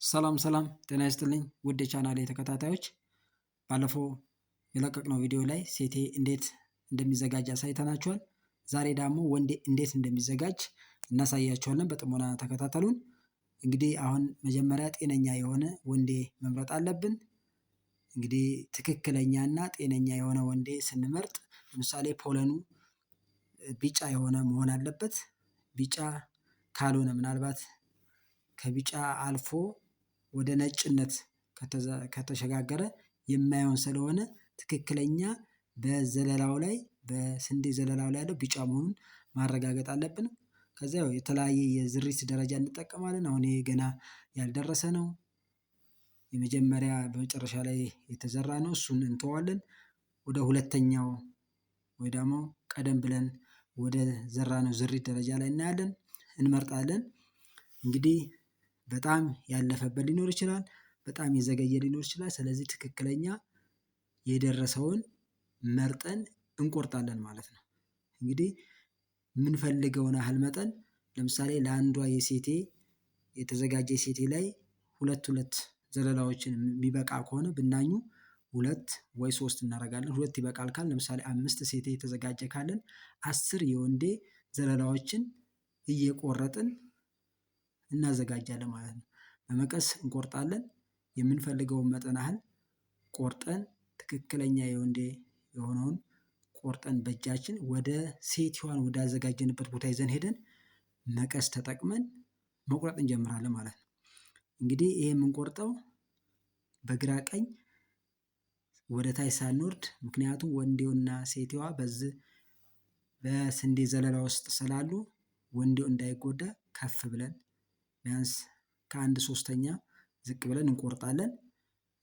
ሰላም ሰላም ጤና ይስጥልኝ ውድ የቻናሌ ተከታታዮች፣ ባለፈው የለቀቅነው ቪዲዮ ላይ ሴቴ እንዴት እንደሚዘጋጅ አሳይተናችኋል። ዛሬ ደግሞ ወንዴ እንዴት እንደሚዘጋጅ እናሳያችኋለን። በጥሞና ተከታተሉን። እንግዲህ አሁን መጀመሪያ ጤነኛ የሆነ ወንዴ መምረጥ አለብን። እንግዲህ ትክክለኛና ጤነኛ የሆነ ወንዴ ስንመርጥ ለምሳሌ ፖለኑ ቢጫ የሆነ መሆን አለበት። ቢጫ ካልሆነ፣ ምናልባት ከቢጫ አልፎ ወደ ነጭነት ከተሸጋገረ የማይሆን ስለሆነ፣ ትክክለኛ በዘለላው ላይ፣ በስንዴ ዘለላው ላይ ያለው ቢጫ መሆኑን ማረጋገጥ አለብን። ከዚያ የተለያየ የዝሪት ደረጃ እንጠቀማለን። አሁን ይሄ ገና ያልደረሰ ነው። የመጀመሪያ በመጨረሻ ላይ የተዘራ ነው፣ እሱን እንተዋለን። ወደ ሁለተኛው ወይ ደግሞ ቀደም ብለን ወደ ዘራነው ዝሪት ደረጃ ላይ እናያለን፣ እንመርጣለን። እንግዲህ በጣም ያለፈበት ሊኖር ይችላል፣ በጣም የዘገየ ሊኖር ይችላል። ስለዚህ ትክክለኛ የደረሰውን መርጠን እንቆርጣለን ማለት ነው። እንግዲህ የምንፈልገውን ያህል መጠን፣ ለምሳሌ ለአንዷ የሴቴ የተዘጋጀ ሴቴ ላይ ሁለት ሁለት ዘለላዎችን የሚበቃ ከሆነ ብናኙ ሁለት ወይ ሶስት እናደርጋለን። ሁለት ይበቃል ካልን፣ ለምሳሌ አምስት ሴቴ የተዘጋጀ ካለን 10 የወንዴ ዘለላዎችን እየቆረጥን እናዘጋጃለን ማለት ነው። በመቀስ እንቆርጣለን። የምንፈልገውን መጠን ያህል ቆርጠን፣ ትክክለኛ የወንዴ የሆነውን ቆርጠን በእጃችን ወደ ሴትዋን ወዳዘጋጀንበት ቦታ ይዘን ሄደን መቀስ ተጠቅመን መቁረጥ እንጀምራለን ማለት ነው። እንግዲህ ይሄ የምንቆርጠው በግራ ቀኝ ወደ ታች ሳንወርድ፣ ምክንያቱም ወንዴውና ሴትዋ በዚህ በስንዴ ዘለላ ውስጥ ስላሉ ወንዴው እንዳይጎዳ ከፍ ብለን ቢያንስ ከአንድ ሶስተኛ ዝቅ ብለን እንቆርጣለን።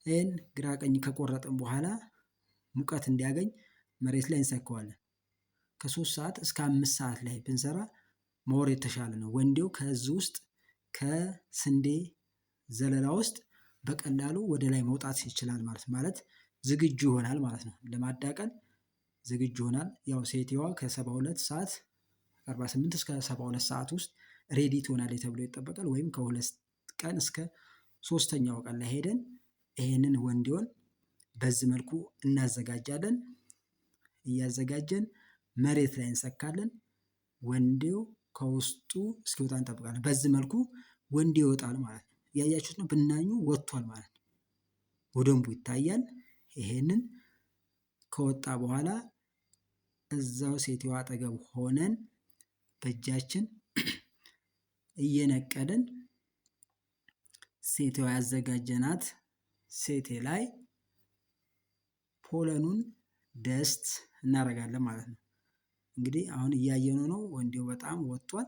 ይህን ግራ ቀኝ ከቆረጥን በኋላ ሙቀት እንዲያገኝ መሬት ላይ እንሰካዋለን። ከ3 ሰዓት እስከ 5 ሰዓት ላይ ብንሰራ more የተሻለ ነው። ወንዴው ከዚህ ውስጥ፣ ከስንዴ ዘለላ ውስጥ በቀላሉ ወደ ላይ መውጣት ይችላል ማለት ዝግጁ ይሆናል ማለት ነው። ለማዳቀል ዝግጁ ይሆናል። ያው ሴትዋ ከ72 ሰዓት፣ 48 እስከ 72 ሰዓት ውስጥ ready ትሆናለች ተብሎ ይጠበቃል። ወይም ከ2 ቀን እስከ ሶስተኛው ቀን ላይ ሄደን ይሄንን ወንዴውን በዚህ መልኩ እናዘጋጃለን። እያዘጋጀን መሬት ላይ እንሰካለን። ወንዴው ከውስጡ እስኪወጣ እንጠብቃለን። በዚህ መልኩ ወንዴው ይወጣል ማለት ነው። እያያችሁት ነው፣ ብናኙ ወጥቷል ማለት ነው። ወደንቡ ይታያል። ይሄንን ከወጣ በኋላ እዛው ሴትዋ አጠገብ ሆነን በእጃችን እየነቀልን ሴትዋ ያዘጋጀናት ሴቴ ላይ pollen ኑን dust እናደርጋለን ማለት ነው። እንግዲህ አሁን እያየነው ነው። ወንዴው በጣም ወጥቷል፣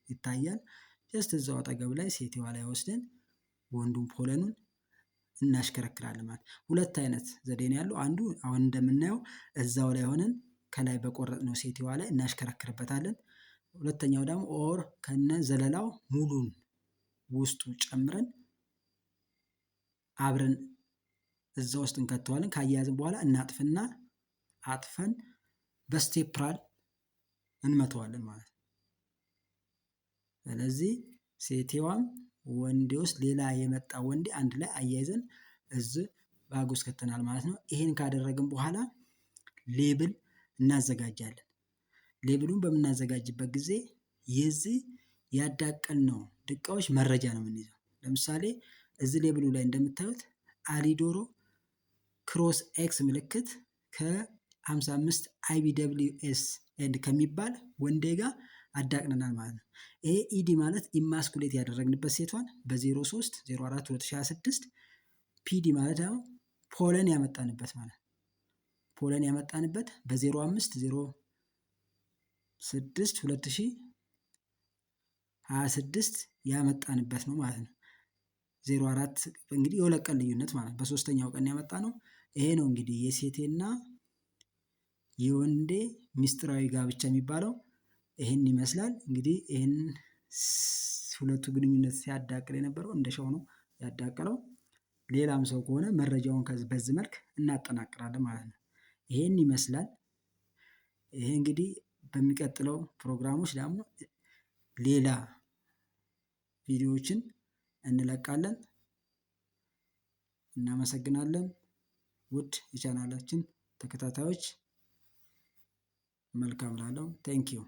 ይታያል። Just እዛው አጠገብ ላይ ሴትዋ ላይ ወስደን ወንዱን pollen ኑን እናሽከረክራለን ማለት። ሁለት አይነት ዘዴ ነው ያለው። አንዱ አሁን እንደምናየው እዛው ላይ ሆነን ከላይ በቆረጥነው ሴትዋ ላይ እናሽከረክርበታለን። ሁለተኛው ደግሞ or ከነ ዘለላው ሙሉን ውስጡ ጨምረን አብረን እዛ ውስጥ እንከተዋለን። ካያያዝን በኋላ እናጥፍና አጥፈን በ stapler እንመተዋለን ማለት ነው። ስለዚህ ሴቴዋም ወንዴ ውስጥ ሌላ የመጣ ወንዴ አንድ ላይ አያይዘን እዚህ bag ውስጥ ከተናል ማለት ነው። ይሄን ካደረግን በኋላ label እናዘጋጃለን። Label ኡን በምናዘጋጅበት ጊዜ የዚህ ያዳቀልነው ድቃዎች መረጃ ነው የምንይዘው። ለምሳሌ እዚህ label ኡ ላይ እንደምታዩት አሊዶሮ cross X ምልክት ከ55 IBWS and ከሚባል ወንዴ ጋር አዳቅነናል ማለት ነው። ይሄ ED ማለት emasculate ያደረግንበት ሴቷን በ03 04 2026፣ PD ማለት ደግሞ pollen ያመጣንበት ማለት ነው። Pollen ያመጣንበት በ05 06 2026 ያመጣንበት ነው ማለት ነው። 04 እንግዲህ የ2 ቀን ልዩነት ማለት ነው። በሶስተኛው ቀን ያመጣ ነው። ይሄ ነው እንግዲህ የሴቴና የወንዴ ሚስጥራዊ ጋብቻ የሚባለው ይሄን ይመስላል። እንግዲህ ይሄን ሁለቱ ግንኙነት ሲያዳቅል የነበረው እንደሻው ነው ያዳቀለው። ሌላም ሰው ከሆነ መረጃውን በዚህ መልክ እናጠናቅራለን ማለት ነው። ይሄን ይመስላል። ይሄ እንግዲህ በሚቀጥለው ፕሮግራሞች ደግሞ ሌላ ቪዲዮዎችን እንለቃለን። እናመሰግናለን። ውድ የቻናላችን ተከታታዮች መልካም ላለው thank you።